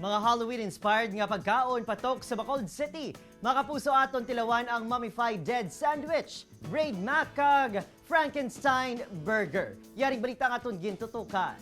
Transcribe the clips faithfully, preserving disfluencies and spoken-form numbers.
Mga Halloween-inspired nga pagkaon patok sa Bacolod City. Mga kapuso, aton tilawan ang mummified dead sandwich, brain mac, kag Frankenstein burger. Yaring balita nga aton gintutukan.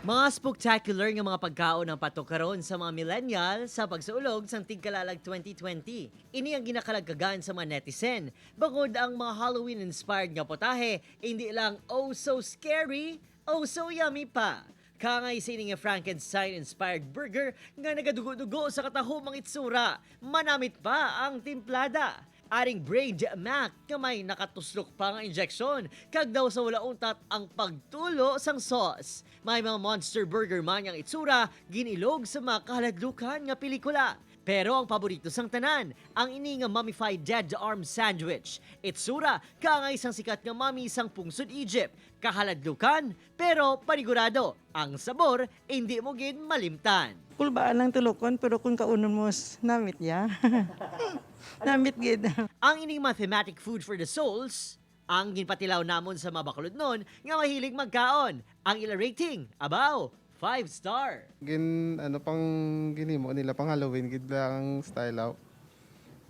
Mga spectacular nga mga pagkaon ang patok karon sa mga millennial sa pagsaulog sang Tigkalalag twenty twenty. Ini ang ginakalagkagan sa mga netizen. Bangod ang mga Halloween-inspired nga putahe, hindi lang oh so scary, oh so yummy pa. Kaangay sini nga Frankenstein-inspired burger nga nagadugo-dugo sa katahumang itsura, manamit pa ang timplada. Aring brain mac nga may nakatuslok pa nga injeksyon, kag daw sa wala untat ang pagtulo sang sauce. May mga monster burger man ang itsura, ginilog sa mga kahaladlukan nga pelikula. Pero ang paborito sang tanan, ang ini nga mummified dead arm sandwich. Itsura, kaangay sang sikat nga mummy sang pungsod Egypt. Kahaladlukan, pero panigurado, ang sabor, hindi mo gid malimtan. Kulbaan lang tulokon, pero kung kaunon mo, s-, namit ya. Namit gid. Ang ining mathematic food for the souls, ang ginpatilaw namon sa mga bakulodnon nga mahilig magkaon. Ang ila rating, abaw, five star. Gin, ano, pang ginhimo nila, pang Halloween gid lang style out.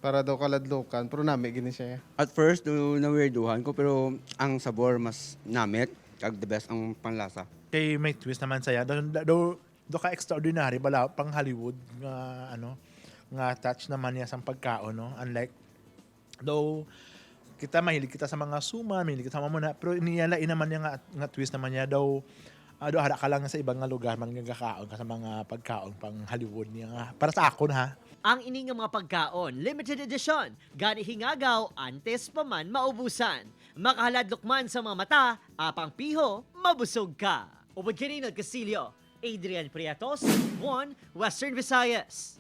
Para daw kaladlukan, pero nami gini siya. At first, do, naweirduhan ko, pero ang sabor mas namit, kag the best ang panlasa. Kay may twist naman saya. Daw, daw, daw ka extraordinary, bala, pang Hollywood nga, ano, nga touch naman niya sang pagkaon, no? Unlike, daw, kita mahilig kita sa mga suman, mahilig kita sa mga muna, pero niya lain naman niya nga, nga twist naman niya daw, ah, daw ara ka lang sa ibang nga lugar, man nga gakaon ka sa mga pagkaon pang Hollywood niya nga. Para sa akon, ha? Ang ini nga mga pagkaon, limited edition, gani hingagaw antes pa man maubusan. Makahaladlok man sa mga mata, apang piho, mabusog ka. Upod kay Reynold Castillo, Adrian Prietos, One Western Visayas.